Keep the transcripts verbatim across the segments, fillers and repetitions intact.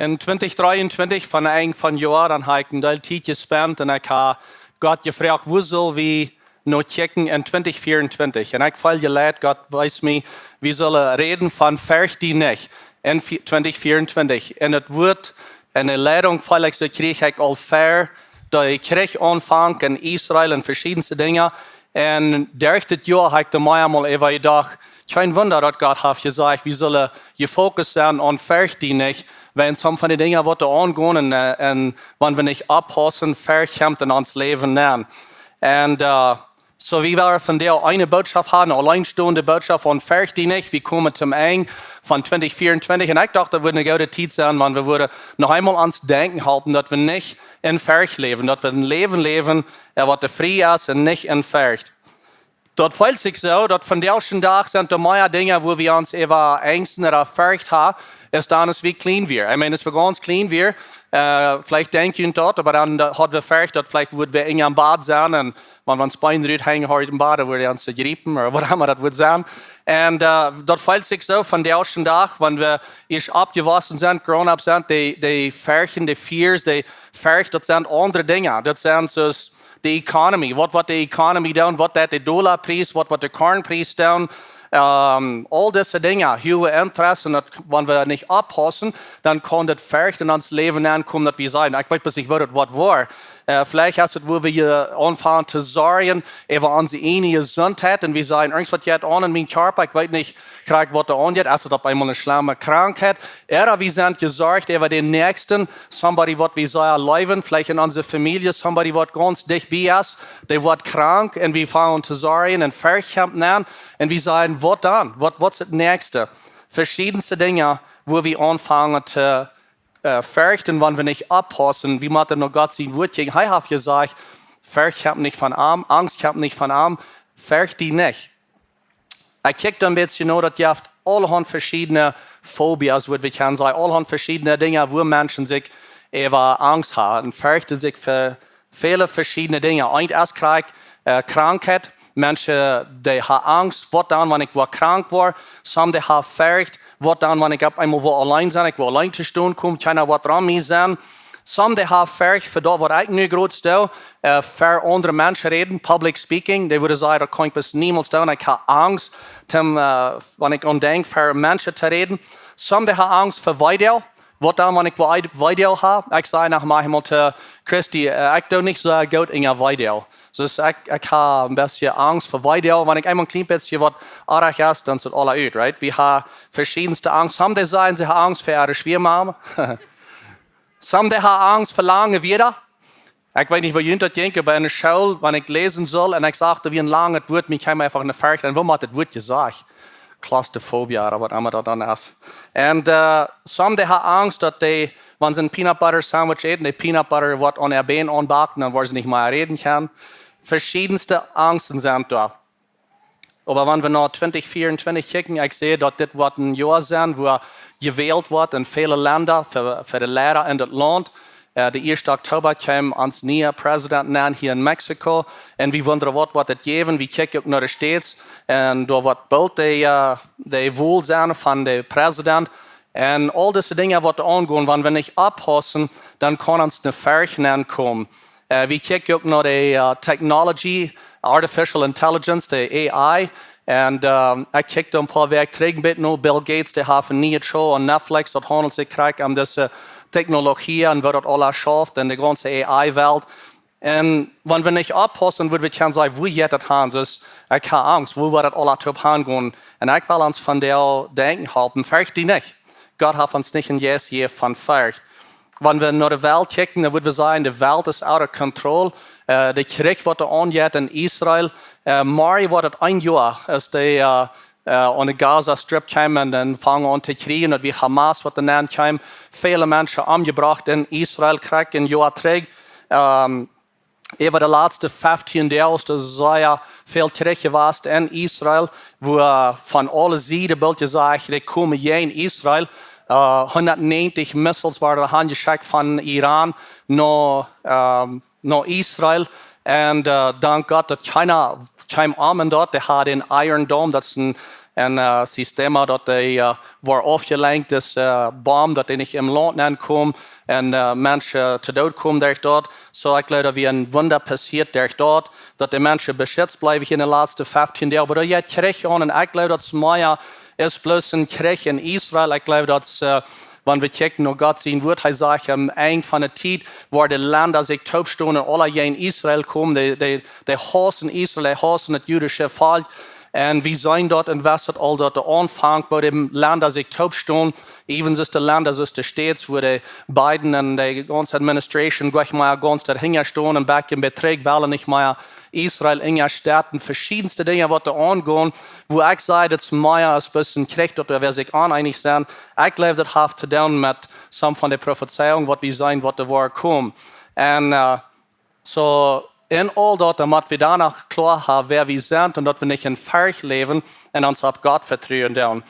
En twintich dreeuntwintich, von Enj von Joa, dan hab ekj een Deel Tiet jespent un ekj hab Gott jefroacht, woo sell wie no kjikjen en twintich veeruntwintich? Un ekj feeld jeleet, Gott wees mie, wie sellen räden von Fercht die nich en vi-, twintich veeruntwintich. Un daut Wuat, un de Leidunk feeld ekj soo, kjrieech ekj aul ver, daut ekj kjrieech Aunfank en Israel un veschiedenste Dinja. Un derch dit Joa hab ekj doa mea mol äwa jedocht, kjeen Wunda, daut Gott haft jesajcht, wie sellen jefokust sennen aun Fercht die nich, wiels soone von de Dinja, waut doa aungonen, un, äh, un wan wie nich oppaussen, Fercht kjemt en ons Läwen nenn. Un, äh, soo wie woaren vondoag eene Botschaft haben, auleen stonen de Botschaft von Fercht die nich. Wie komen toom Enj von twintich veeruntwintich. Un ekj docht, daut wudd eene goode Tiet sennen, wan wie wudden noch eemol aun ons denkjen halpen, daut wie nich en Fercht läwen, daut wie een Läwen läwen, äh, waut doa frie es un nich en Fercht. Daut feelt sikj soo, daut vondoag dän Dach sent doa mea Dinja, wua wie ons äwa Enj ooda Fercht haben, aus dan aus wie kjlien wieren. Ekj meen, aus wie gaunz kjlien wieren, äh, veleicht denkj jie daut, oba dan, äh, hauden wie Fercht, daut veleicht wudden wie en een Bad sennen un wan wie ons Been rut henjen, haud wie en Bad, wudden wie ons jriepen, ooda waut emma daut wudd sennen. Un, äh, daut feelt sikj soo vondoag dän Dach, wan wie ieescht oppjewossen sent, grown up sent, dee, dee Ferchten, dee Fears, dee Fercht, daut sent aundre Dinja. Daut sent soo aus de economy. Waut woat de economy doonen? Waut deit de Dollarpries? Waut woat de Kornpries doonen? Ähm, aul dise Dinja, huage Interest, un daut, wan wie nich oppaussen, dan kaun daut Fercht en ons Läwen aunkomen, daut wie sajen, ekj weet bloos nich, woo daut woat woaren. Äh, veleicht es daut, wua wie, äh, aunfangen to sorjen äwa onse eejne Jesuntheit un wie sajen, irjentwaut jeit aun en mien Kjarpa, ekj weet nich krakjt, waut doa aunjeit, es daut opp eemol eene schlemme Krankheit? Ooda wie sent jesorcht äwa dän Näakjsten, somebody, waut wie sea leewen, veleicht en onse Famielje, somebody, waut gaunz dicht bie es, dee woat krank un wie fangen aun to sorjen un Fercht kjemt nenn un wie sajen, waut dan? Waut, waut es daut näakjste? Veschiedenste Dinja, wua wie aunfangen to, äh, ferchten, wan wie nich oppaussen. Wie motten no Gott sien Wuat kjikjen. Hee haft jesajcht, Fercht kjemt nich von am, Angst kjemt nich von am, fercht die nich. Ekj kjikj doa een bät no, daut jeft aulahaunt veschiedne Phobias, waut wie kjennen sajen, aulahaunt veschiedne Dinja, wua Menschen sikj äwa Angst haben un ferchten sikj fa väle veschiedne Dinja. Eent es krakjt, äh, Krankheit. Menschen, dee haben Angst, waut dan, wan ekj woa krank woaren? Some, dee haben Fercht, waut dan, wan ekj opp eemol woa auleen sennen, ekj woa auleen to stonen komen, kjeena woat rom mie sennen. Some, dee haben Fercht fa daut, waut ekj nu jrod doo, äh, ver aundre Menschen räden, public speaking. Dee wudden sajen, daut kaun ekj bloos niemols doonen. Ekj hab Angst, toom, äh, wan ekj aun denkj, ver Menschen to räden. Some, dee haben Angst ver Video. Waut dan, wan ekj woa Video haben? Ekj saj noch mau eemol to Christy, äh, ekj doo nich soo goot en Video. Soo ekj, ekj hab een bät Angst ver Video. Wan ekj eemol een kjlien bät waut oajch es, dan es daut aula ut, right? Wie haben veschiedenste Angst. Some, dee sajen, see haben Angst ver äare Schwiegermama. Some, dee haben Angst ver lange Wieed. Ekj weet nich, woo junt daut jinkj, oba en de School, wan ekj läsen sull un ekj sach, daut wia een langet Wuat, mie kjeem eefach eene Fercht, un woo mott daut Wuat jesajcht? Claustrophobia, ooda waut emma daut dan es. Un, äh, some, dee haben Angst, daut dee, wan see een peanut butter sandwich äten, de peanut butter woat aun äa Been aunbacken, dan woaren see nich mea räden kjennen. Veschiedenste Angsten sent doa. Oba wan wie no twintich veeruntwintich kjikjen, ekj saj, daut dit woat een Joa sennen, wua jewält woat en väle Lenda fa, fa de Leida en daut Launt. Äh, de ieeschte Oktoba kjeem ons niea President aun hia en Mexiko. Un wie wundren, waut woat daut jäwen? Wie kjikjen uk no de States. Un doa woat boolt de, äh, de Wol sennen von de President. Un aul dise Dinja, waut doa aungonen, wan wie nich oppaussen, dan kaun ons eene Fercht aunkomen. Äh, wie kjikjen uk no de, äh, technology, artificial intelligence, de A I. Un, ähm, ekj kjikj doa een poa Wäakj trigj een bät no Bill Gates, dee haft eene niee Show aun Netflix, daut haundelt sikj krakjt om dise Technologie un woo daut aules schauft en de gaunze A I Welt. Un wan wie nich oppaussen, wudden wie kjennen sajen, woo jeit daut han? Soo ekj hab Angst, woo woat daut aules toop hangonen? Un ekj well ons vondoag denkjen halpen, fercht die nich. Gott haft ons nich een Jeist jejäft von Fercht. Wan wie no de Welt kjikjen, dan wudden wie sajen, de Welt es out of control. Äh, de Kjrich, waut doa aunjeit en Israel. Äh, morjen woat daut een Joa, aus dee, äh, äh, aun de Gaza Strip kjeemen un dan fungen aun to kjrieen, daut wia Hamas, waut doa nenn kjeem. Väle Menschen omjebrocht en Israel, krakjt een Joa trigj. Ähm, äwa de latste feftieen Doag es sea väl Kjrich jewast en Israel, wua von aule Sieden boolt jesajcht, dee komen jäajen Israel. Äh, hundatnäajentich Missiles wieren hanjeschekjt von Iran no, ähm, no Israel. Un, äh, dank Gott, daut kjeena kjeem om en daut, dee hauden een Iron Dome, daut es een, En äh, Systema, daut dee äh, woat aufjelenkt, dis äh, Boom, daut dee nich em Launt nenkomen un äh, Menschen to Doot komen derch daut. Soo, ekj jleew, daut wia een Wunda passieet derch daut, daut de Menschen beschitzt bliewen hia en de latste feftieen Doag. Oba daut jeit Kjrich aun un ekj jleew, daut es mea aus bloos een Kjrich en Israel. Ekj jleew, daut äh, wan wie kjikjen no Gott sien Wuat, hee sajcht, aum Enj von de Tiet woaren de Lenda sikj toopstonen un aula jäajen Israel komen. Dee, dee, dee hausen Israel, dee hausen daut judische Volkj. Un wie seenen daut un wisten daut aul, daut de Aunfank, woo de Lenda sikj toopstonen, even soo aus de Lenda, soo aus de States, woo de Biden un de gaunze administration, saj ekj mol, gaunz doahinja stonen un back en Beträg wellen nich mea Israel enjastäten, veschiedenste Dinja, waut doa aungonen, woo ekj saj, daut es mea aus bloos een Kjrich, daut doa wäa sikj oneenich sent. Ekj jleew, daut haft to doonen met some von de Profezeiunk, waut wie seenen, waut doa woat komen. Un äh, soo, en aul daut, dan mott wie doano kloa haben, wäa wie sent un daut wie nich en Forcht läwen un ons opp Gott vetruen doonen.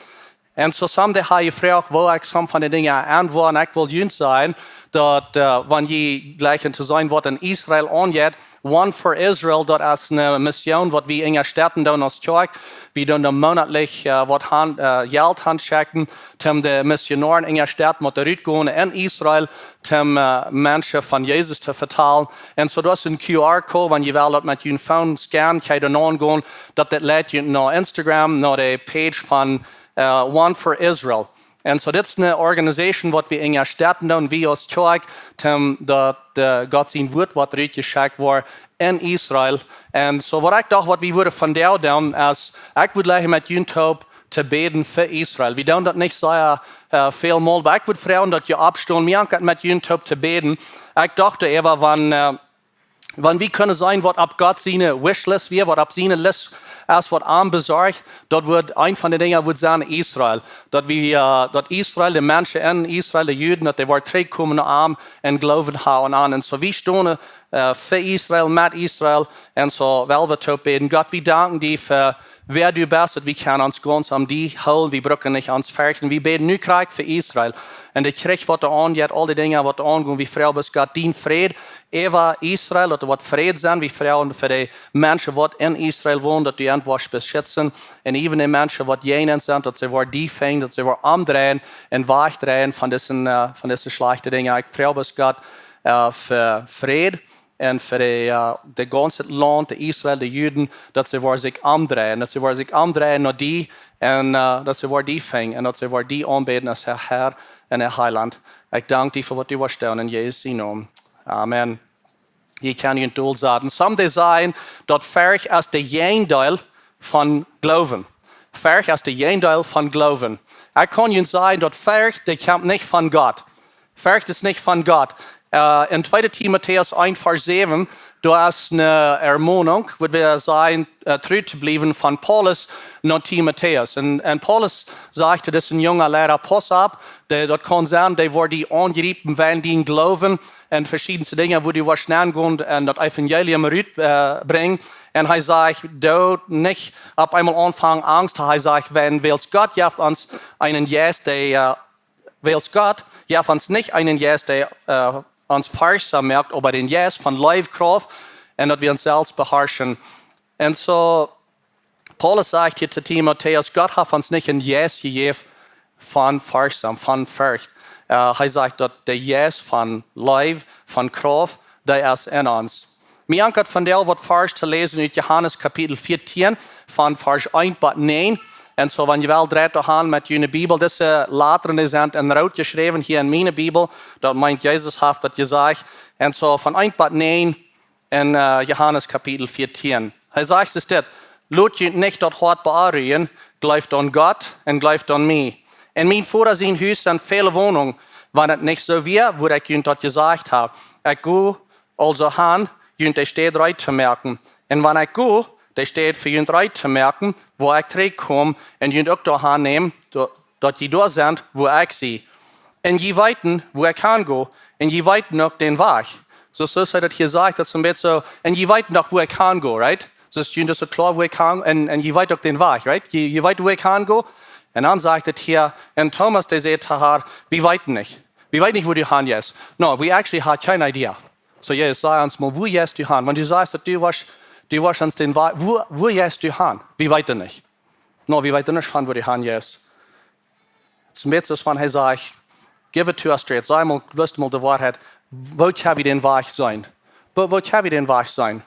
Un soo, some, dee haben jefroacht, woo ekj some von de Dinja aunwoa, un ekj well junt sajen, daut äh, wan jie jlikjen to seenen, waut en Israel aunjeit, One for Israel, daut es eene Mission, waut wie enjastäten doonen aus Kjoakj. Wie doonen dan monatlich äh, waut han, äh, Jelt hanschekjen, om de Missionoaren enjastäten, waut doa rutgonen en Israel, om äh, Menschen von Jesus to vetalen. Un soo, daut es een Q R-Code, wan jie wellen daut met jun Phone scannen, kjenn jie doa aungonen, daut, daut leit junt no Instagram, no de Page von äh, One for Israel. Un soo, dit es eene Organisation, waut wie enjastäten doonen, wie aus Kjoakj, om daut äh, Gott sien Wuat, waut rutjeschekjt woat en Israel. Un soo, waut ekj docht, waut wie wudden vondoag doonen, es, ekj wudd jlikjen met junt toop to bäden fa Israel. Wie doonen daut nich sea äh, väl mol, oba ekj wudd froagen, daut jie oppstonen, mie aunkaut met junt toop to bäden. Ekj docht doaräwa, wan äh, wan wie kjennen seenen, waut opp Gott siene Wishlist wia, waut opp siene List es, waut am besorcht, daut wudd, eent von de Dinja wudd sennen Israel. Daut wie, äh, daut Israel, de Menschen en Israel, de Juden, daut dee woaren trigjkomen no am un Gloowen haben aun am. Un soo, wie stonen äh, fa Israel, met Israel, un soo well wie toop bäden. Gott, wie danken die fa wäa du best, daut wie kjennen ons gaunz aun die hoolen, wie brucken nich ons ferchten. Wie bäden nu krakjt fa Israel. Un de Kjrich, waut doa aunjeit, aul de Dinja, waut doa aungonen, wie froagen bloos, Gott, dien Fräd äwa Israel, daut doa woat Fräd sennen. Wie froagen fa de Menschen, waut en Israel wonen, daut du an woascht beschitzen. Un even de Menschen, waut jäajen sent, daut see woaren die finjen, daut see woaren omdreien un wajchdreien von dise, äh, von dise schlajchte Dinja. Ekj froag bloos, Gott, äh, fa Fräd un fa de, äh, daut gaunze Launt, de Israel, de Juden, daut see woaren sikj omdreien, daut see woaren sikj omdreien no die un äh, daut see woaren die finjen un daut see woaren die aunbäden aus äa Herr un äa Heilaunt. Ekj dank die fa waut du woascht doonen en Jesus sien Nomen. Amen. Jie kjennen jun Deel saten. Some, dee sajen, daut Forcht es de Jäajendeel von Gloowen. Forcht es de Jäajendeel von Gloowen. Ekj kaun junt sajen, daut Forcht, dee kjemt nich von Gott. Forcht es nich von Gott. Äh, en tweede Timotäus eent, Varsch säwen, doa es eene Ermonunk, wudd wie sajen, äh, tru to bliewen von Paulus no Timotäus. Un, un Paulus sajcht, daut es een junga Liera, pauss opp, dee, daut kaun sennen, dee woaren die aungriepen wäajen dien Gloowen un veschiedenste Dinja, wua du woascht nengonen un daut Evangelium rut, äh, brinjen. Un hee sajcht, doo nich opp eemol aunfangen Angst, hee sajcht, wan, wiels Gott jeft ons eenen Jeist, dee, äh, wiels Gott jeft ons nich eenen Jeist, dee, äh, ons forchtsom moakt, oba dän Jeist von Leew, Krauft un daut wie ons selfst beharschen. Un soo, Paulus sajcht hia to Timotäus, Gott haft ons nich eenen Jeist jejäft von forchtsom, von Forcht. Äh, hee sajcht, daut de Jeist von Leew, von Krauft, dee es en ons. Mie aunkaut vondoag waut Varsch to läsen ut Johanes Kapitel vieetieen, von Varsch eent bat näajen. Un soo, wan jie wellen, dreit aun met june Bibel. Dise Latren, dee sent en root jeschräwen hia en miene Bibel. Daut meent, Jesus haft daut jesajcht. Un soo, von eent bat näajen en, äh, Johanes Kapitel vieetieen. Hee sajcht es dit: Lot junt nich daut Hoat beonrujen, jleeft aun Gott un jleeft aun mie. En mien Voda sien Hus sent väle Wonungen. Wan et nich soo wia, wudd ekj junt daut jesajcht haben. Ekj go aulsoo han, junt de Städ reed to moaken. Un wan ekj go, de Städ fa junt reed to moaken, woa ekj trigjkomen un junt uk doahan nämen, daut, daut jie doa sent, wua ekj sie. Un jie weeten, wua ekj han go, un jie weeten uk dän Wajch. Soo, soo aus hee daut hia sajcht, daut es een bät soo, un jie weeten uk, wua ekj han go, right? Soo es junt soo kloa, wua ekj han, un, un jie weeten uk dän Wajch, right? Jie, jie weeten, wua ekj han go. Un dan sajcht et hia, un Thomas, dee säd to am: Wie weeten nich. Wie weeten nich, wua du han jeist. No, we actually have kjeene Idee. Soo, Jesus, saj ons mol, wua jeist du han? Wan du sajchst, daut du woascht, du woascht ons dän Wajch, wua, wua jeist du han? Wie weeten nich. No, wie weeten nich von, wua du han jeist. Daut es een bät soo aus wan hee sajcht: "Give it to us straight. Saj mol, bloos mol de Woarheit. Woo kjenn wie dän Wajch seenen? Woo, woo kjenn wie dän Wajch seenen?"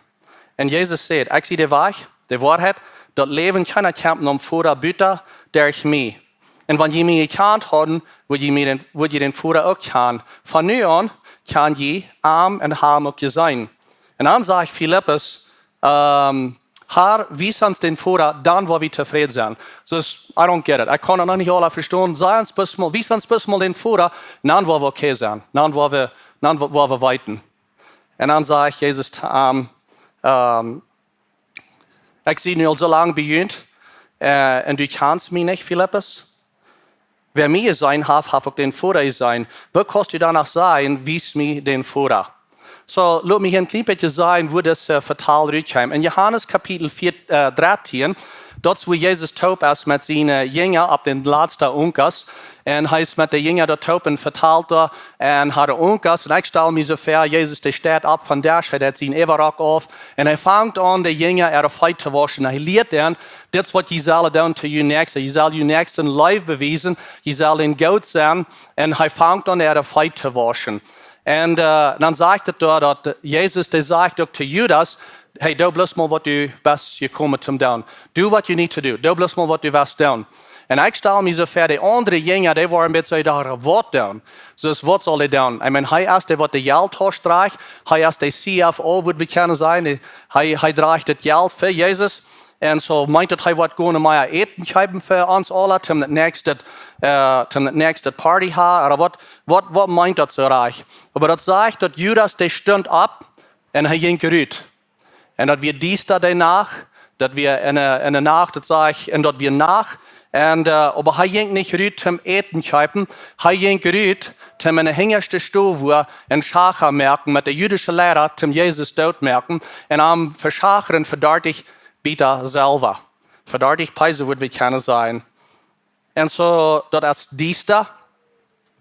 Un Jesus sajcht: "Ekj sie de Wajch, de Woarheit, daut Läwen. Kjeena kjemt nom Voda buta derch mie. Un wan jie mie jekjant hauden, wudd jie mie dän, wudd jie dän Voda uk kjanen. Von nu aun kjant jie am un haben am uk jeseenen." Un dan sajcht Filippus: "Ehm, Herr, wies ons dän Voda, dan woa wie tofräd sennen." Soo, I don't get it. Ekj kaun daut noch nich aula vestonen. Saj ons bloos mol, wies ons bloos mol dän Voda, dan woa wie okay sennen. Dan woa wie, dan woa, woa wie weeten. Un dan sajcht Jesus to am: "Ehm, ekj sie nu aul soo lang bie junt, eh, un du kjanst mie nich, Filippus? Wäa mie jeseenen haft, haft uk dän Voda jeseenen. Woo kaust du dan noch sajen: Wies mie dän Voda?" Soo, lot mie hia een kjlien bät sajen, woo daut, eh, Vetal rutkjemt. En Johanes Kapitel vea, eh, dartieen, daut es, wua Jesus toop es met siene, eh, Jinja opp dän latsten Unkas. Un hee es met de Jinja doa toop un vetalt doa. Un hee, de Unkas, un ekj stal mie soo väa, Jesus, dee steit opp von Desch, hee deit sien Äwarock auf. Un hee fangt aun, de Jinja äare Feet to wauschen. Hee lieet an, dit es waut jie sellen doonen to jun Näakjsten. Jie sellen jun Näakjsten Leew bewiesen. Jie sellen an goot sennen. Un hee fangt aun, äare Feet to wauschen. Un, eh, dan sajcht et doa, daut Jesus, dee sajcht uk to Judas: "Hey, doo bloos mol waut du best jekomen to doonen. Do what you need to do. Doo bloos mol waut du west doonen." Un ekj stal mie soo väa, de aundre Jinja, dee wieren een bät soo, dee dochten: "Waut dan?" Soo, waut saul hee doonen? Ekj meen, hee es dee, waut de Jelt haft, drajcht. Hee es de C F O, wudd wie kjennen sajen. Hee, hee, hee drajcht daut Jelt fa Jesus. Un soo meent daut, hee woat gonen mea Äten kjeepen fa ons aula, toom daut näakjste, eh, toom daut näakjste Party haben, ooda waut, waut, waut meent daut soo rajcht? Oba daut sajcht, daut Judas, dee stunt opp un hee jinkj rut. Un daut wia diesta de Nacht, daut wia enne, enne Nacht, daut sajcht, un daut wia Nacht. Un, eh, oba hee jinkj nich rut toom Äten kjeepen, hee jinkj rut toom enne hinjaschte Stow, wua hee een Schacha moaken met de jüdische Liera, toom Jesus doot moaken un am veschachren fa dartich Bieta Selwa. Fa dartich Pesos, wudd wie kjennen sajen. Un soo, daut es diesta,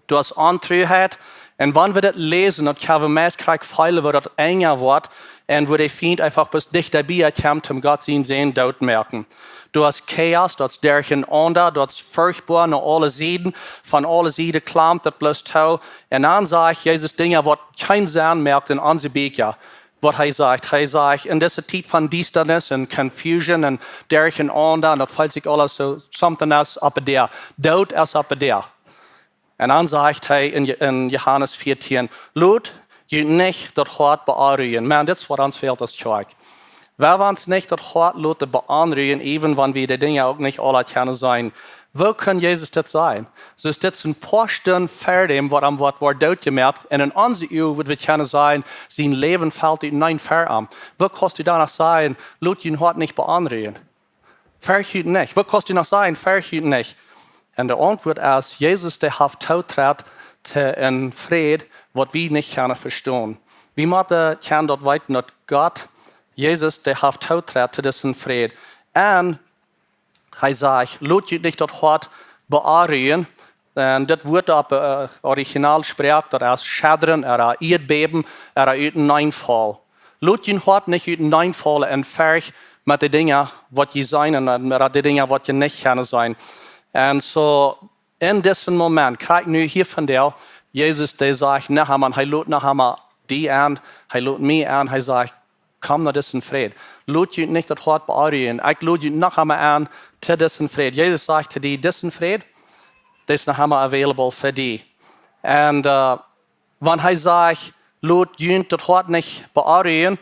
daut es Ontruheit. Un wan wie daut läsen, daut kjenn wie meist krakjt feelen, woo daut enja woat un woo de Fient eefach bloos dichta bie kjemt, om Gott sienen Sän doot to moaken. Daut es Chaos, daut es derchenaunda, daut es forchtboa no aule Sieden, von aule Sieden klaumt daut bloos too. Un dan sajcht Jesus Dinja, waut kjeen Senn moaken en onse Bieekja. Waut hee sajcht. Hee sajcht, en dise Tiet von Diestanis un Confusion un derchenaunda, un daut feelt sikj aules soo, something es oppe Däa. Doot es oppe Däa. Un dan sajcht hee en Je-, en Johanes vieetieen: "Lot junt nich daut Hoat beonrujen." Maun, dit es waut ons fält aus Kjoakj. Wie woaren ons nich daut Hoat loten beonrujen, even wan wie de Dinja uk nich aula kjennen seenen. Woo kaun Jesus dit sajen? Soo es dit een poa Stunden ver däm, waut am woat, woat doot jemoakt. Un en onse Uagen wudd wie kjennen sajen, sien Läwen felt uteneen ver am. Woo kaust du dan noch sajen, lot jun Hoat nich beonrujen? Fercht junt nich. Woo kaust du noch sajen, fercht junt nich? Un de Auntwuat es, Jesus, dee haft Tootrit to een Fräd, waut wie nich kjennen vestonen. Wie motten kjennen daut weeten, daut Gott, Jesus, dee haft Tootrit to disen Fräd. Un hee sajcht, lot junt nich daut Hoat beonrujen. Un dit Wuat opp, eh, Originalsproak, daut es schaddren, ooda Ieedbäben, ooda uteneenfaul. Lot jun Hoat nich uteneenfaulen en Fercht met de Dinja, waut jie seenen, un met de Dinja, waut jie nich kjennen seenen. Un soo, en disen Moment, krakjt nu hia vondoag, Jesus, dee sajcht noch eemol, hee lot noch eemol die en, hee lot mie en, hee sajcht, komm no disen Fräd. Lot junt nich daut Hoat beonrujen. Ekj lod junt noch eemol en to disen Fräd. Jesus sajcht to die, disen Fräd, dee es noch eemol available fa die. Un, eh, wan hee sajcht, lot junt daut Hoat nich beonrujen,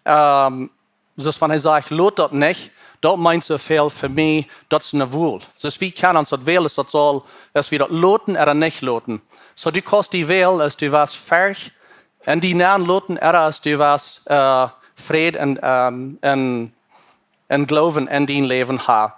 ehm, soo aus wan hee sajcht, lot daut nich, daut meent soo väl fa mie, daut es een Wol. Soo aus wie kjennen ons daut wälen, daut saul, aus wie daut loten ooda nich loten. Soo, du kaust die wälen, aus du west Fercht en die nenloten, ooda aus du west, eh, Fräd un, ehm, un, un Gloowen en dien Läwen haben.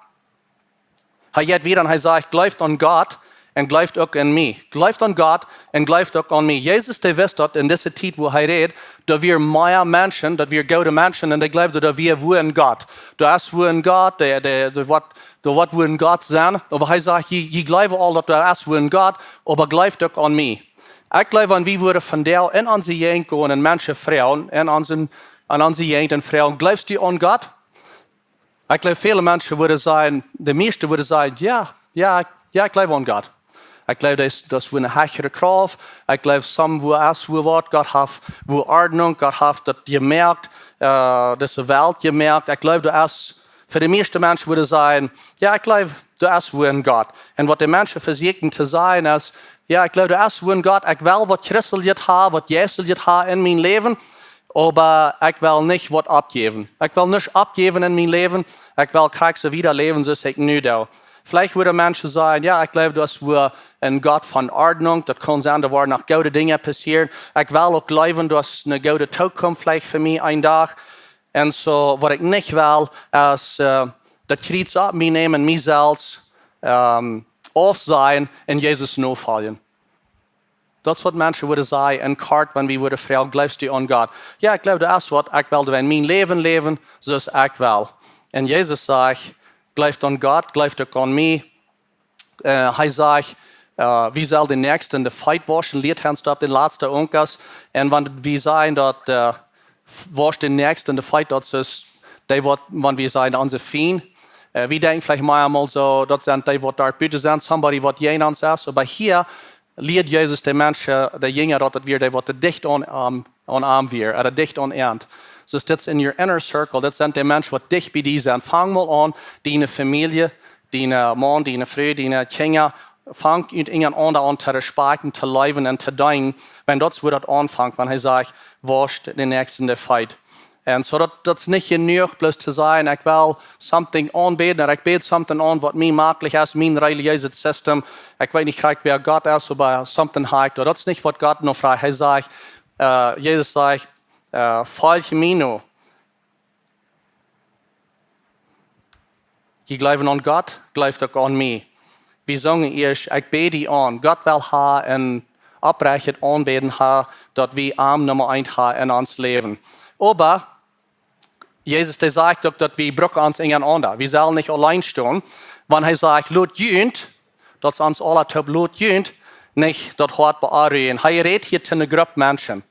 Hee jeit wieda un hee sajcht, jleeft aun Gott un jleeft uk aun mie. Jleeft aun Gott un jleeft uk aun mie. Jesus, dee wist daut en dise Tiet, wua hee räd, doa wieren mea Menschen, doa wieren goode Menschen, un dee jleewden, doa wia woo een Gott. Doa es woo een Gott, dee, dee, dee woat, doa woat woo een Gott sennen. Oba hee sajcht, jie, jie jleewen aul, daut doa es woo een Gott, oba jleeft uk aun mie. Ekj jleew, wan wie wudden vondoag en onse Jäajent gonen un Menschen froagen, en onse, en onse Jäajent un froagen, jleefst du aun Gott? Ekj jleew, väle Menschen wudden sajen, de mieeschte wudden sajen, jo, jo, ekj, jo, ekj jleew aun Gott. Ekj jleew, daut es, daut es woo eene hechre Krauft. Ekj jleew, somewhere es woo waut. Gott haft woo Ordnunk, Gott haft daut jemoakt, äh, dise Welt jemoakt. Ekj jleew, daut es, fa de mieeschte Menschen wudden sajen, jo, ekj jleew, daut es woo een Gott. Un waut de Menschen vesieekjen to sajen es, jo, ekj jleew, daut es woo een Gott. Ekj well waut Christeljet haben, waut Jeisteljet haben en mien Läwen. Oba ekj well nich waut oppjäwen. Ekj well nuscht oppjäwen en mien Läwen. Ekj well krakjt soo wieda läwen, soo aus ekj nu doo. Veleicht wudden Menschen sajen, jo, ekj jleew, daut es woo een Gott von Ordnunk. Daut kaun sennen, doa woaren noch goode Dinja passieren. Ekj well uk jleewen, daut es eene goode Tookunft veleicht fa mie een Dach. Un soo, waut ekj nich well, es, äh, daut Kjriez opp mie nämen, mie selfst, ähm, aufsajen un Jesus nofoljen. Daut es waut Menschen wudden sajen en kort, wan wie wudden froagen, jleefst du aun Gott? Jo, ekj jleew, daut es waut, ekj well en mien Läwen läwen, soo aus ekj well. Un Jesus sajcht, jleeft aun Gott, jleeft uk aun mie. Äh, hee sajcht, äh, wie sellen dän Näakjsten de Feet wauschen, lieet hee ons daut opp dän latsten Onkel. Un wan wie sajen daut, äh, wauscht dän Näakjsten de Feet, daut es dee waut, wan wie sajen, onse Fiend. Äh, wie denkjen veleicht mau eemol soo, daut sent dee waut doa buten sent, somebody waut jäajen ons es. Oba hia lieet Jesus de Menschen, de Jinja, daut et wia dee waut dicht aun, aun, aun am wia, ooda dicht aun an. Soo es dit in your inner circle, daut sent de Menschen waut dicht bie die sent. Fang mol aun, diene Famielje, diene Maun, diene Fru, diene Kjinja, fang unjarenaunda aun to respakjten, to leewen un to deenen. Wan daut es woo daut aunfangt, wan hee sajcht, wauscht dän Näakjsten de Feet. Un soo daut, daut es nich jenuach bloos to sajen, ekj well something aunbäden, ooda ekj bäd something aun waut mie maklich es, mien relijeeset System. Ekj weet nich krakjt wäa Gott es, oba something hab ekj doa. Daut es nich waut Gott no froagt. Hee sajcht, äh, Jesus sajcht, äh, folj mie no. Jie jleewen aun Gott, jleeft uk aun mie. Wie sungen ieescht, ekj bäd die aun. Gott well haben een oprechtet Aunbäden haben, daut wie am Numma eent haben en ons Läwen. Oba Jesus, dee sajcht uk, daut wie brucken ons unjarenaunda. Wie sellen nich auleen stonen. Wan hee sajcht, lot junt, daut es ons aula toop, lot junt nich daut Hoat beonrujen. Hee rät hia to eene Grupp Menschen.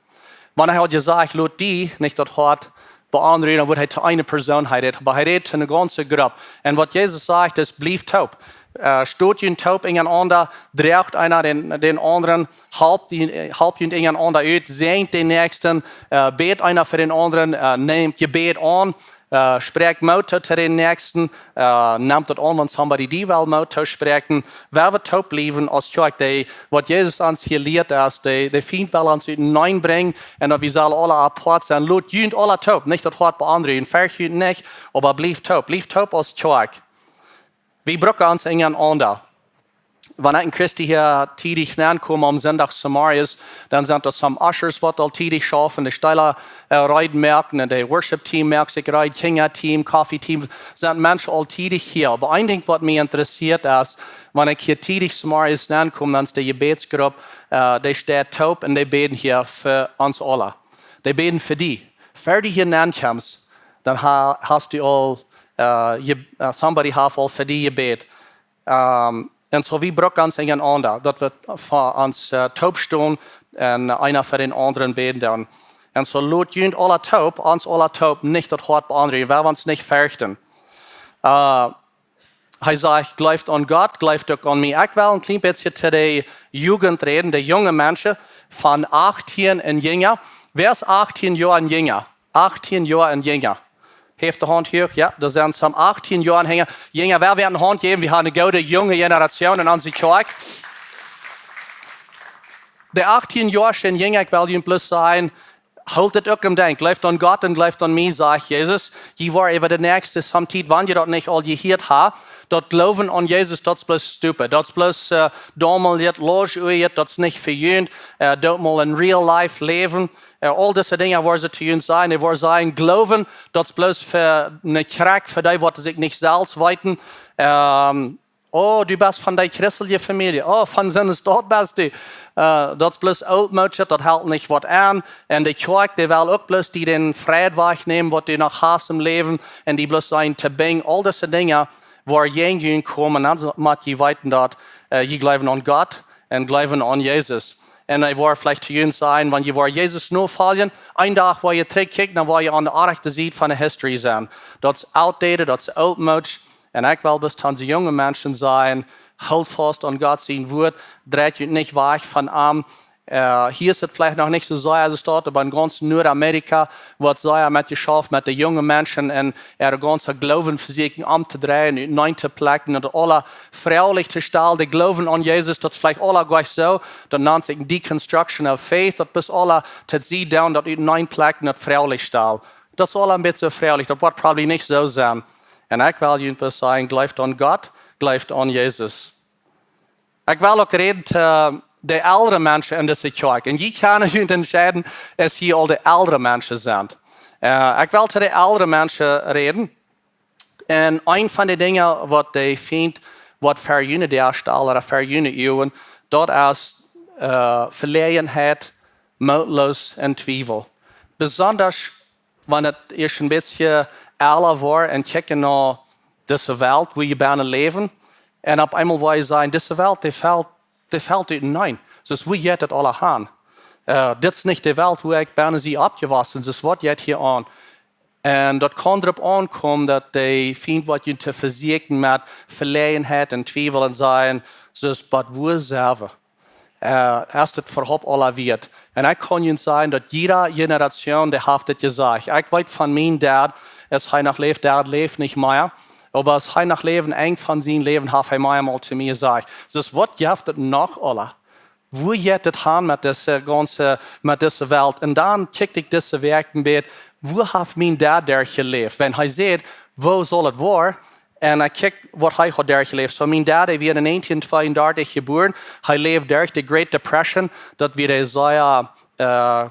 Wan hee haud jesajcht, lot die nich daut Hoat beonrujen, dan wudd hee to eene Persoon hia räden. Oba hee rät to eene gaunze Grupp. Un waut Jesus sajcht es, blieft toop. Äh, stot junt toop unjarenaunda, droacht eena dän, dän aundren, halpt dee, halpt junt unjarenaunda ut, säajent dän Näakjsten, äh, bät eena fa dän aundren, äh, nemt Jebäd aun, äh, spräakjt Moot too dän Näakjsten, äh, nemt daut aun, wan somebody die well Moot toospräakjen. Wan wie toop bliewen aus Kjoakj, dee, waut Jesus ons hia lieet, es, dee, de Fient well ons uteneen brinjen, un daut wie sellen aula apoat sennen. Lot junt aula toop, nich daut Hoat beonrujen, fercht junt nich, oba blieft toop, blieft toop aus Kjoakj. Wie brucken ons unjarenaunda. Wan ekj un Christy hia tiedich nenkomen aum Sindach zemorjes, dan sent doa some Ushers waut aul tiedich schaufen, de Stäla, äh, reed moaken, un de Worship Team moakt sikj reed, Kjinja Team, Coffee Team, sent Menschen aul tiedich hia. Oba een Dinkj waut mie interessieet es, wan ekj hia tiedich zemorjes nenkom, dan es de Jebädsgrupp, äh, dee steit toop un dee bäden hia fa ons aula. Dee bäden fa die. Ea du hia nenkjemst, dan ha-, hast du aul, äh, je-, äh, somebody haft aul fa die jebät. Ähm, un soo, wie brucken ons unjarenaunda, daut wie fa ons, äh, toop stonen un eena fa dän aundren bäden doonen. Un soo lot junt aula toop, ons aula toop, nich daut Hoat beonrujen, wan wie ons nich ferchten. Äh, hee sajcht, jleeft aun Gott, jleeft uk aun mie. Ekj well een kjlien bät to de Jugend räden, de junge Menschen von achtieen un jinja. Wäa es achtieen Joa un jinja? Achtieen Joa un jinja. Heft de Haunt huach, jo, doa sent some achtieen Joa un jinja. Jinja, well wie eene Haunt jäwen, wie haben eene goode junge Generation en onse Kjoakj. De achtieen Joa un jinja, ekj well junt bloos sajen, hoolt et uk em Denkj. Jleeft aun Gott un jleeft aun mie, sajcht Jesus. Jie woaren äwa de näakjste some Tiet, wan jie daut nich aul jehieet haben, daut Gloowen aun Jesus, daut es bloos stupid. Daut es bloos, äh, dommelt, lost ut, daut es nich fa junt. Äh, doot mol en real life läwen. Äh, aul dise Dinja woaren see to junt sajen. Dee woaren sajen, Gloowen, daut es bloos fa eene Kjoakj, fa dee waut sikj nich selfst weeten. Ähm, oh, du best von dee christelje Famielje. Oh, von soone Staut best du. Äh, daut es bloos ooltmoodsch, daut helt nich waut aun. Un de Kjoakj, dee well uk bloos die dän Fräd wajchnämen, waut du noch hast em Läwen. Un die bloos sajen to binjen. Aul dise Dinja, wua jie hia komen, dan mott jie weeten daut, äh, jie jleewen aun Gott un jleewen aun Jesus. Un ekj woa veleicht to junt sajen, wan jie woaren Jesus nofoljen, een Dach woa jie trigjkjikjen, dan woa jie aun de rajchte Sied von de history sennen. Daut es outdated, daut es ooltmoodsch. Un ekj well bloos to onse junge Menschen sajen, hoolt faust aun Gott sien Wuat, dreit junt nich wajch von am. Äh, hia es et veleicht noch nich soo sea aus et doa es, oba en gaunz Nuadamerika woat sea met jeschauft met de junge Menschen un äa gaunza Gloowen vesieekjen omtodreien, utenaunda to plekjen un daut aula froaglich to stalen. De Gloowen aun Jesus, daut es veleicht aula jlikj soo, daut nant sikj deconstruction of faith, daut bloos aula to sied doonen, daut utenaunda plekjen, daut froaglich stalen. Daut es aula een bät froaglich, daut woat probably nich soo sennen. Un ekj well junt bloos sajen, jleeft aun Gott, jleeft aun Jesus. Ekj well uk räden to de eldre Menschen en dise Kjoakj. Un jie kjennen junt entscheiden, aus jie aul de eldre Menschen sent. Äh, ekj well to de eldre Menschen räden. Un een von de Dinja, waut de Fient, waut ver june Däa stalt, ooda ver june Uagen, daut es, äh, Veläajenheit, Mootloos un Twiewel. Besonda wan et ieescht een bät ella woat un kjikjen no dise Welt, woo jie bennen läwen. Un opp eemol woa jie sajen, dise Welt, dee felt, dee felt utenaunda. Soo, woo jeit et aula han? Äh, dit es nich de Welt, woo ekj bennen sie oppjewossen. Soo, waut jeit hia aun? Un daut kaun doaropp aunkomen, daut de Fient woat junt to vesieekjen met Veläajenheit un Twiewel un sajen, soo, waut woo selfst. Äh, es daut äwahaupt aula wieet? Un ekj kaun junt sajen, daut jiede Generation, dee haft dit jesajcht. Ekj weet von mien Dad, aus hee noch läft, Dad läft nich mea. Oba aus hee noch läft, een von sien Läwen, haft hee mie eemol to mie jesajcht. Soo, waut jeft et noch aula? Woo jeit et han met dise gaunze, met dise Welt? Un dan kjikj ekj dise Wäakj een bät, woo haft mien Dad doa jeläft? Wan hee sajcht, woo saul et woaren? Un ekj kjikj waut hee haud derchjeläft. Soo, mien Dad, hee wort en 1932 jebuaren. Hee läwd derch de Great Depression. Daut wia de sea, äh,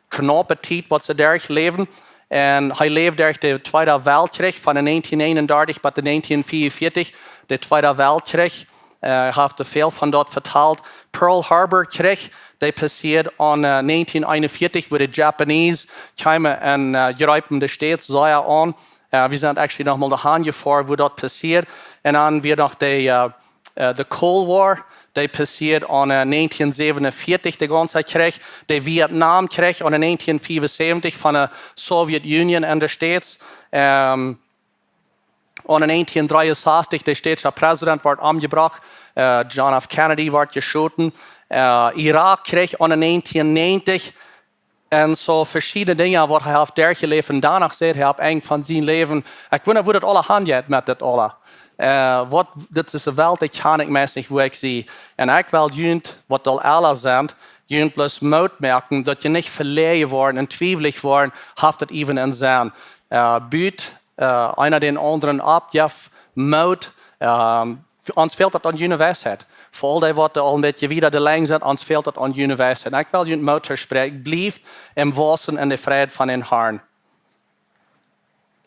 knaupe Tiet, waut see derchläwden. Un hee läwd derch de Tweede Weltkjrich von de 1931 bat de 1944. De Tweede Weltkjrich, äh, haft väl von daut vetalt. Pearl Harbor Kjrich, dee passieed aun, äh, 1941, wua de Japanese kjeemen un, äh, jreepen de States sea aun. Äh, wie sent actually noch mol doahan jefoaren, wua daut passieed. Un dan wia noch de, äh, äh, de Cold War, dee passieed aun, äh, 1947, de gaunze Kjrich. De Vietnamkjrich aun 1975 von de Soviet Union un de States. Ähm, aun 1963, de States President wort omjebrocht, äh, John F. Kennedy wort jeschoten. Äh, Irakkjrich aun 1990. Un soo veschiedne Dinja, waut hee haft derchjeläft. Un doano sajcht hee opp Enj von sien Läwen, ekj wunda, woo daut aula han jeit met dit aula. Äh, waut, dit es de Welt, ekj kaun nich mea, nich woo ekj sie. Un ekj well junt, waut aul ella sent, junt bloos Moot moaken, daut jie nich veläajen woaren un twiewlich woaren, haft et äwen een Senn. Äh, but, äh, eena dän aundren opp, jeft Moot, ähm, Ons fält daut aun june Weisheit. Fa aul dee, waut aul een bät wieda de Lenj sent, ons fält daut aun june Weisheit. Un ekj well junt Moot toospräakjen, bliewt em Waussen en de Fräd von dän Harn.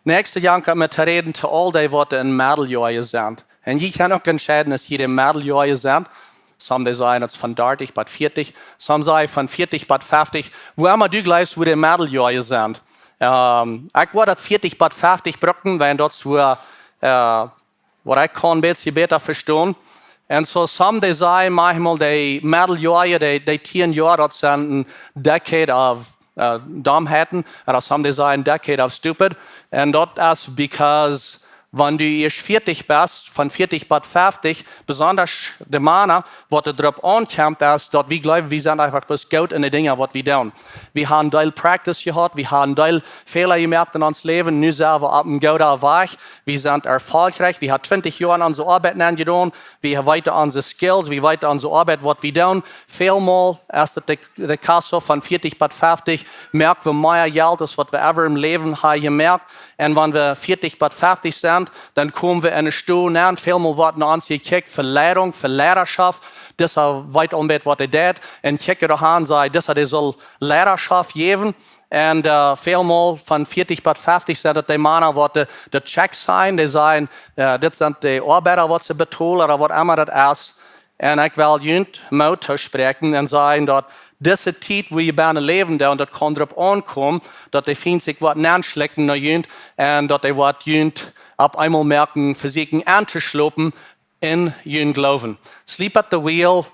Näakjste Jank, met to räden to aul dee, waut en Meddeljoa sent. Un jie kjennen uk entscheiden, aus jie en Meddeljoa sent. Some dee sajen, daut es von dartich bat vieetich. Some sajen von vieetich bat feftich. Woo emma du jleefst, woo de Meddeljoa sent. Ähm, ekj wudd daut vieetich bat feftich brucken, wiels daut es woo, äh, waut ekj kaun een bät bäta vestonen. Un soo, some dee sajen, mauncheemol de Meddeljoa, de, de tieen Joa, daut sent een decade of, äh, Domheiten. Ooda some dee sajen decade of stupid. Un daut es because, wan du ieescht vieetich best, von vieetich bat feftich, besonda de Mana, waut doaropp aunkjemt, es, daut wie jleewen, wie sent eefach bloos goot en de Dinja, waut wie doonen. Wie haben een Deel Practice jehaut, wie haben een Deel Fäla jemoakt en ons Läwen, nu sent wie opp een gooden Wajch, wie sent erfolgreich, wie haben twintich Joa aun onse Oabeit nenjedonen, wie weeten onse Skills, wie weeten onse Oabeit, waut wie doonen. Välmol es daut de, de Kasso von vieetich bat feftich, moak wie mea Jelt aus waut wie ever em Läwen haben jemoakt. Un wan wie vieetich bat feftich sent, dan komen wie en de Stow aun. Välmol woat no ons jekjikjt fa Leidunk, fa Leidaschoft. Disa weet aul een bät, waut hee deit. Un kjikjt doa aun, sajcht, disa, dee saul Leidaschoft jäwen. Un, äh, välmol von vieetich bat feftich sent daut de Mana, waut de, de Checks sienen, dee sajen, äh, dit sent de Oabeida, waut see betolen, ooda waut emma daut es. Un ekj well junt Moot toospräakjen un sajen, daut dise Tiet, woo jie bennen läwen, daut, daut kaun doaropp aunkomen, daut de Fient sikj woat nenschlikjen no junt un daut hee woat junt opp eemol moakjen, vesieekjen auntoschlopen en jun Gloowen. Sleep at the wheel,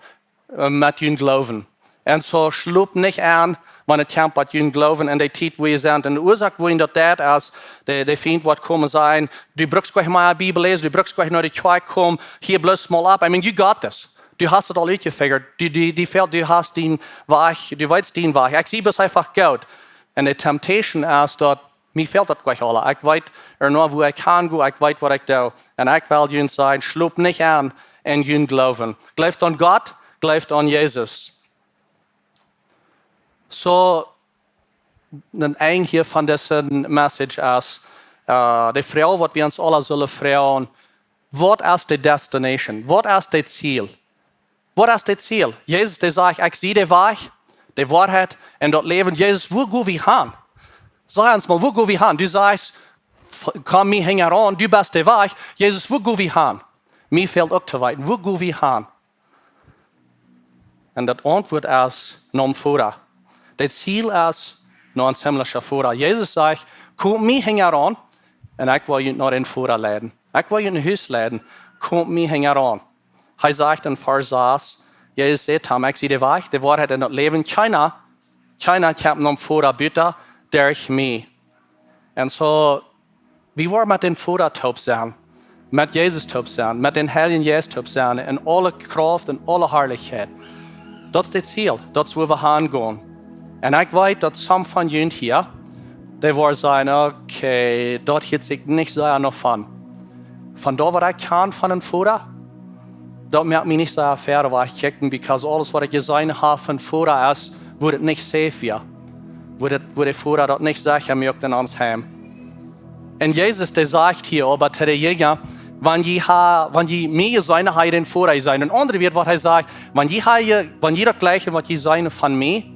äh, met jun Gloowen. Un soo schlop nich aun, wan et kjemt waut jun Gloowen en de Tiet wua jie sent. Un de Uasoak wua jun daut deit es, de, de Fient woat komen sajen: "Du brukst nich mea Bibel läsen, du brukst nich no de Kjoakj komen, hia bloos mol opp. I mean, you got this. Du hast et aul utjefijgat. Du, du, du fält, du hast dän Wajch, du weetst dän Wajch. Ekj sie bloos eefach goot." Un de temptation es daut: "Mie fält daut nich aules. Ekj weet ea noch wua ekj han go, ekj weet waut ekj doo." Un ekj well junt sajen: Schlop nich aun en jun Gloowen. Jleeft aun Gott, jleeft aun Jesus. Soo, daut Enj hia von dise Message es, äh, de Froag waut wie ons aula sellen froagen: Waut es de destination? Waut es daut Ziel? Waut es daut Ziel? Jesus, dee sajcht: "Ekj sie de Wajch, de Woarheit un daut Läwen." Jesus, wua go wie han? Saj ons mol, wua go wie han? Du sajchst: "F-, komm mie hinjaraun, du best de Wajch." Jesus, wua go wie han? Mie fält uk to weeten, wua go wie han? Un daut Auntwuat es: nom Voda. Daut Ziel es no ons himlischa Voda. Jesus sajcht: "Komt mie hinjaraun un ekj well junt no dän Voda leiden. Ekj well junt no Hus leiden. Komt mie hinjaraun." Hee sajcht en Varsch sas, Jesus säd am: "Ekj sie de Wajch, de Woarheit un daut Läwen. Kjeena, kjeena kjemt nom Voda buta derch mie." Un soo, wie woaren met dän Voda toop sennen, met Jesus toop sennen, met dän Heiljen Jeist toop sennen, en aule Krauft un aule Harlichkjeit. Daut es daut Ziel, daut es wua wie han gonen. Un ekj weet daut some von junt hia, dee woaren sajen: "Okay, daut hieet sikj nich sea no von. Von daut waut ekj kjan von een Voda, daut moakt mie nich sea väl, wua ekj kjikj, because aules waut ekj jeseenen hab von Voda es, wua et nich safe wia. Wua et, wua de Voda daut nich secha moakt en ons Heim." Un Jesus, dee sajcht hia oba to de Jinja: "Wan jie ha-, wan jie mie jeseenen, ha jie dän Voda jeseenen." En aundre Wieed, waut hee sajcht: "Wan jie ha-, wan jie daut jlikjen waut jie seenen von mie,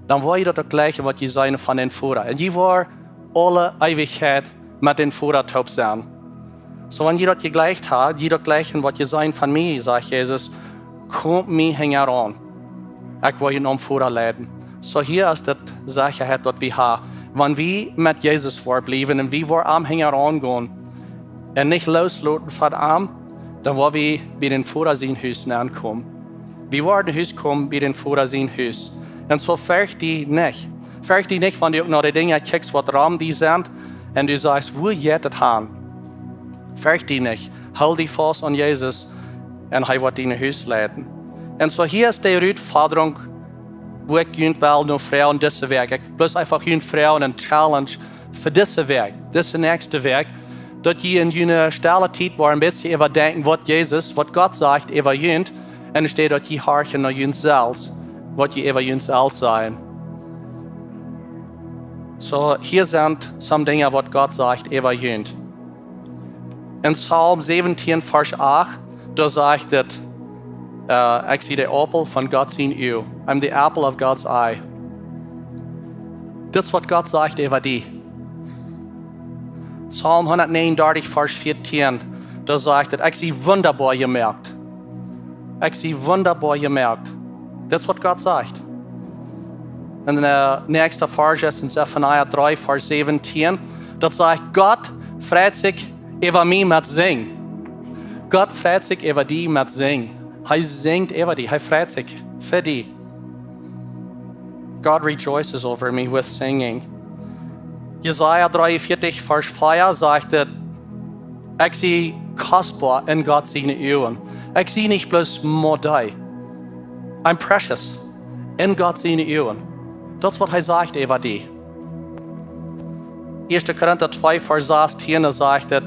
dan woa jie daut uk jlikjen waut jie seenen von dän Voda. Un jie woaren aule Eewichkjeit met dän Voda toop sennen." Soo, wan jie daut jejlikjt ha, jie daut jlikjen waut jie seenen von mie, sajcht Jesus, "Komt mie hinjaraun. Ekj well junt nom Voda leiden." Soo, hia es daut Sechaheit daut wie ha. Wan wie met Jesus woaren bliewen un wie woaren am hinjaraun gonen un nich loosloten von am, dan woa wie bie dän Voda sien Hus aunkomen. Wie woaren no Hus komen bie dän Voda sien Hus. Un soo, fercht die nich. Fercht die nich, wan du uk no de Dinja kjikjst waut rom die sent un du sajchst: "Wua jeit et han?" Fercht die nich. Hool die faust aun Jesus un hee woat die no Hus leiden. Un soo, hia es de Rutfodrunk, wua ekj junt well no froagen dise Wäakj. Ekj bloos eefach junt froagen, eene Challenge fa dise Wäakj, dise näakjste Wäakj, daut jie en june stelle Tiet woaren een bät äwadenkjen waut Jesus, waut Gott sajcht äwa junt, un enne Städ daut jie horchen no junt selfst, waut jie äwa junt selfst sajen. Soo, hia sent some Dinja waut Gott sajcht äwa junt. En Psalm säwentieen, Varsch acht, doa sajcht et, äh, "Ekj sie de Aupel von Gott sien Uag. I'm the apple of God's eye." Daut es waut Gott sajcht äwa die. Psalm hundatnäajenendartich, Varsch vieetieen, doa sajcht et: "Ekj sie wundaboa jemoakt. Ekj sie wundaboa jemoakt." Daut es waut Gott sajcht. Un de näakjste Varsch es en Sefania dree, Varsch säwentieen. Daut sajcht: "Gott freit sikj äwa mie met Sinjen." Gott freit sikj äwa die met Sinjen. Hee sinjt äwa die. Hee freit sikj fa die. "God rejoices over me with singing." Jesaja dreeunvieetich, Varsch vea sajcht et: "Ekj sie kostboa en Gott siene Uagen. Ekj sie nich bloos modig. I'm precious en Gott siene Uagen." Daut es waut hee sajcht äwa die. Ieeschte Korinta twee, Varsch sastieen, doa sajcht et: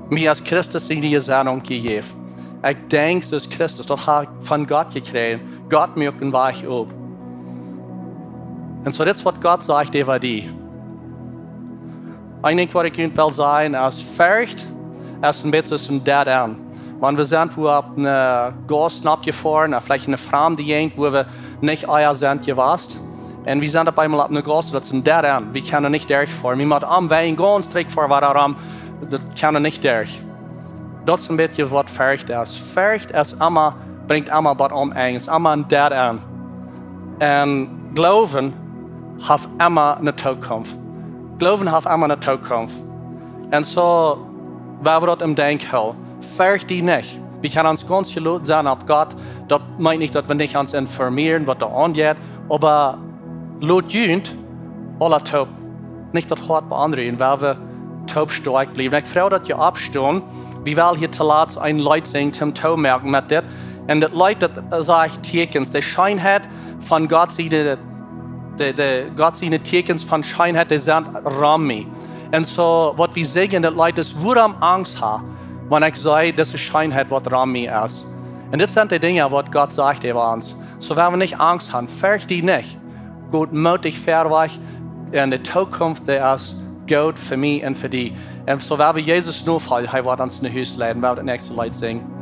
"Mie es Christus siene Jesennunk jejäft." Ekj denkj, daut es Christus, daut hab ekj von Gott jekjräajen. Gott moakt een Wajch op. Un soo, daut es waut Gott sajcht äwa die. Een Dinkj waut ekj junt well sajen es, Forcht es een bät soo aus een dead end. Wan wie sent wua opp eene Gauss nopp jefoaren, ooda veleicht eene framde Jäajent, wua wie nich ea sent jewast. Un wie sent opp eemol opp eene Gauss, daut es een dead end. Wie kjennen nich derchfoaren. Wie motten omwäajen, gaunz trigj foaren, wuarom, daut kjennen nich derch. Daut es een bät waut Forcht es. Forcht es emma, brinjt emma waut om Enj, es emma een dead end. Un Gloowen haft emma eene Tookunft. Gloowen haft emma eene Tookunft. Un soo, woa wie daut em Denkj hoolen. Forcht die nich. Wie kjennen ons gaunz jeloten sennen opp Gott. Daut meent nich, daut wie nich ons informieren, waut doa aunjeit, oba lot junt aula toop nich daut Hoat beondren, wiels wie toop stoakj bliewen. Ekj froag, daut jie oppstonen. Wie wellen hia toolatst een Leet sinjen, toom toomoaken met dit. Un dit Leet, daut sajcht Tieekjens, de Scheenheit von Gott siene, de, de Gott siene Tieekjens von Scheenheit, dee sent rom mie. Un soo, waut wie sinjen, daut Leet es: Wuarom Angst haben, wan ekj see, daut es Scheenheit, waut rom mie es. Un dit sent de Dinja, waut Gott sajcht äwa ons. Soo, wan wie nich Angst haben, fercht die nich. Go mootich verwoat, un de Tookunft, dee es goot fa mie un fa die. Un soo, wan wie Jesus nofoljen, hee woat ons no Hus leiden, wan wie daut näakjste Leet sinjen.